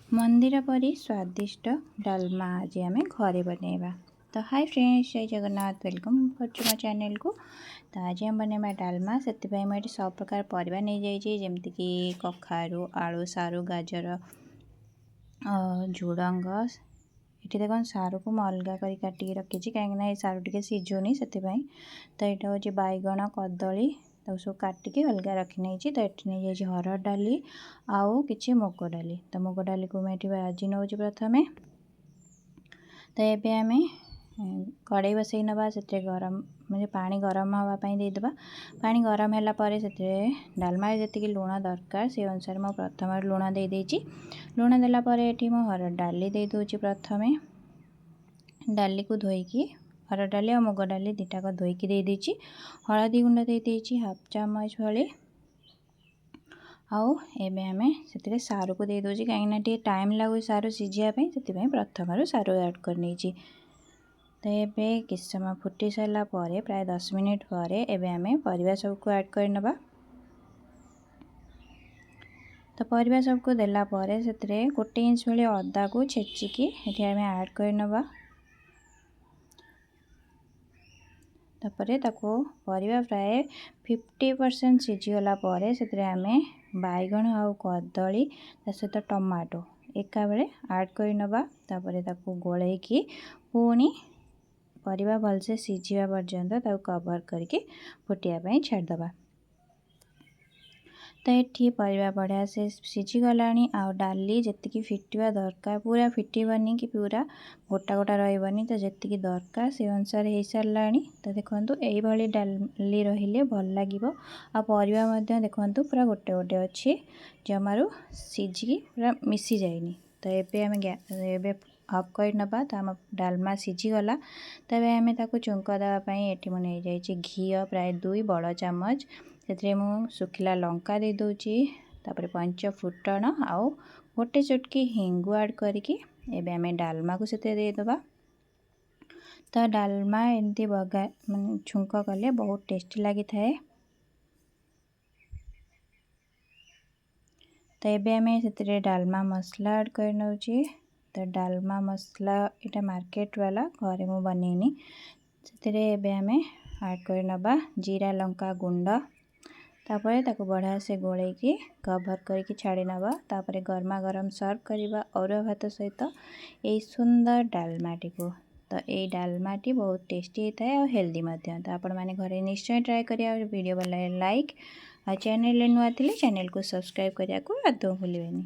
ମନ୍ଦିର ପରି ସ୍ୱାଦିଷ୍ଟ ଡାଲମା ଆଜି ଆମେ ଘରେ ବନେଇବା। ତ ହାଇ ଫ୍ରେଣ୍ଡସ୍, ଜୟ ଜଗନ୍ନାଥ। Welcome କରୁଛି ମୋ ଚ୍ୟାନେଲକୁ। ତ ଆଜି ଆମେ ବନେଇବା ଡାଲମା। ସେଥିପାଇଁ ମୁଁ ଏଠି ସବୁ ପ୍ରକାର ପରିବା ନେଇଯାଇଛି, ଯେମିତିକି କଖାରୁ, ଆଳୁ, ସାରୁ, ଗାଜର, ଝୁଡ଼ଙ୍ଗ। ଏଠି ଦେଖନ୍ତୁ, ସାରୁକୁ ମୁଁ ଅଲଗା କରି କାଟିକି ରଖିଛି, କାହିଁକିନା ଏ ସାରୁ ଟିକେ ସିଝୁନି ସେଥିପାଇଁ। ତ ଏଇଟା ହେଉଛି ବାଇଗଣ, କଦଳୀ, ତାକୁ ସବୁ କାଟିକି ଅଲଗା ରଖିନେଇଛି। ତ ଏଠି ନେଇଯାଇଛି ହରଡ଼ ଡାଲି ଆଉ କିଛି ମୁଗ ଡାଲି। ତ ମୁଗ ଡାଲିକୁ ମୁଁ ଏଠି ଭାଜି ନେଉଛି ପ୍ରଥମେ। ତ ଏବେ ଆମେ କଡ଼େଇ ବସେଇ ନେବା। ସେଥିରେ ଗରମ ମାନେ ପାଣି ଗରମ ହେବା ପାଇଁ ଦେଇଦେବା। ପାଣି ଗରମ ହେଲା ପରେ ସେଥିରେ ଡାଲମାରେ ଯେତିକି ଲୁଣ ଦରକାର, ସେ ଅନୁସାରେ ମୁଁ ପ୍ରଥମେ ଲୁଣ ଦେଇଦେଇଛି। ଲୁଣ ଦେଲା ପରେ ଏଠି ମୁଁ ହରଡ଼ ଡାଲି ଦେଇଦେଉଛି। ପ୍ରଥମେ ଡାଲିକୁ ଧୋଇକି, ହରଡ଼ ଡାଲି ଆଉ ମୁଗ ଡାଲି ଦୁଇଟାକ ଧୋଇକି ଦେଇଦେଇଛି। ହଳଦୀ ଗୁଣ୍ଡ ଦେଇଦେଇଛି ହାଫ୍ ଚାମଚ ଭଳି। ଆଉ ଏବେ ଆମେ ସେଥିରେ ସାରୁକୁ ଦେଇଦେଉଛି, କାହିଁକିନା ଟିକେ ଟାଇମ୍ ଲାଗୁଛି ସାରୁ ସିଝିବା ପାଇଁ, ସେଥିପାଇଁ ପ୍ରଥମରୁ ସାରୁ ଆଡ଼୍ କରିନେଇଛି। ତ ଏବେ କିଛି ସମୟ ଫୁଟି ସାରିଲା ପରେ, ପ୍ରାୟ 10 ମିନିଟ୍ ପରେ, ଏବେ ଆମେ ପରିବା ସବୁକୁ ଆଡ଼୍ କରିନେବା। ତ ପରିବା ସବୁକୁ ଦେଲା ପରେ ସେଥିରେ 1 ଇଞ୍ଚ ଭଳି ଅଦାକୁ ଛେଚିକି ଏଠି ଆମେ ଆଡ଼୍ କରିନେବା। ତାପରେ ତାକୁ ପରିବା ପ୍ରାୟ 50% ସିଝିଗଲା ପରେ ସେଥିରେ ଆମେ ବାଇଗଣ ଆଉ କଦଳୀ, ତା ସହିତ ଟମାଟୋ ଏକାବେଳେ ଆଡ଼୍ କରିନେବା। ତାପରେ ତାକୁ ଗୋଳେଇକି ପୁଣି ପରିବା ଭଲସେ ସିଝିବା ପର୍ଯ୍ୟନ୍ତ ତାକୁ କଭର୍ କରିକି ଫୁଟିବା ପାଇଁ ଛାଡ଼ିଦେବା। ତ ଏଠି ପରିବା ବଢ଼ିଆ ସେ ସିଝିଗଲାଣି ଆଉ ଡାଲି ଯେତିକି ଫିଟିବା ଦରକାର, ପୁରା ଫିଟିବନି କି ପୁରା ଗୋଟା ଗୋଟା ରହିବନି, ତ ଯେତିକି ଦରକାର ସେ ଅନୁସାରେ ହେଇସାରିଲାଣି। ତ ଦେଖନ୍ତୁ, ଏଇଭଳି ଡାଲି ରହିଲେ ଭଲ ଲାଗିବ। ଆଉ ପରିବା ମଧ୍ୟ ଦେଖନ୍ତୁ, ପୁରା ଗୋଟେ ଗୋଟେ ଅଛି, ଜମାରୁ ସିଝିକି ପୁରା ମିଶି ଯାଇନି। ତ ଏବେ ଆମେ ଏବେ ଅଫ୍ କରିନେବା। ତ ଆମ ଡାଲମା ସିଝିଗଲା। ତେବେ ଆମେ ତାକୁ ଛୁଙ୍କ ଦେବା ପାଇଁ ଏଠି ମୁଁ ନେଇଯାଇଛି ଘିଅ ପ୍ରାୟ 2 ବଡ଼ ଚାମଚ। ସେଥିରେ ମୁଁ ଶୁଖିଲା ଲଙ୍କା ଦେଇଦେଉଛି, ତାପରେ ପଞ୍ଚ ଫୁଟଣ ଆଉ ଗୋଟେ ଚୁଟକି ହିଙ୍ଗୁ ଆଡ଼୍ କରିକି ଏବେ ଆମେ ଡାଲମାକୁ ସେଥିରେ ଦେଇଦେବା। ତ ଡାଲମା ଏମିତି ବଗା ମାନେ ଛୁଙ୍କ କଲେ ବହୁତ ଟେଷ୍ଟି ଲାଗିଥାଏ। ତ ଏବେ ଆମେ ସେଥିରେ ଡାଲମା ମସଲା ଆଡ଼୍ କରିନେଉଛି। ତ ଡାଲମା ମସଲା ଏଇଟା ମାର୍କେଟ ବାଲା, ଘରେ ମୁଁ ବନେଇନି। ସେଥିରେ ଏବେ ଆମେ ଆଡ଼୍ କରିନେବା ଜିରା ଲଙ୍କା ଗୁଣ୍ଡ। ତାପରେ ତାକୁ ବଢ଼ିଆ ସେ ଗୋଳେଇକି କଭର୍ କରିକି ଛାଡ଼ି ନେବା। ତାପରେ ଗରମା ଗରମ ସର୍ଭ କରିବା ଅରୁଆ ଭାତ ସହିତ ଏଇ ସୁନ୍ଦର ଡାଲମାଟିକୁ। ତ ଏଇ ଡାଲମାଟି ବହୁତ ଟେଷ୍ଟି ହେଇଥାଏ ଆଉ ହେଲ୍ଦି ମଧ୍ୟ। ତ ଆପଣମାନେ ଘରେ ନିଶ୍ଚୟ ଟ୍ରାଏ କରିବା। ଭିଡ଼ିଓ ଭଲ ଲାଗେ ଲାଇକ୍, ଆଉ ଚ୍ୟାନେଲରେ ନୂଆ ଥିଲେ ଚ୍ୟାନେଲକୁ ସବସ୍କ୍ରାଇବ୍ କରିବାକୁ ଆଦୌ ଭୁଲିବେନି।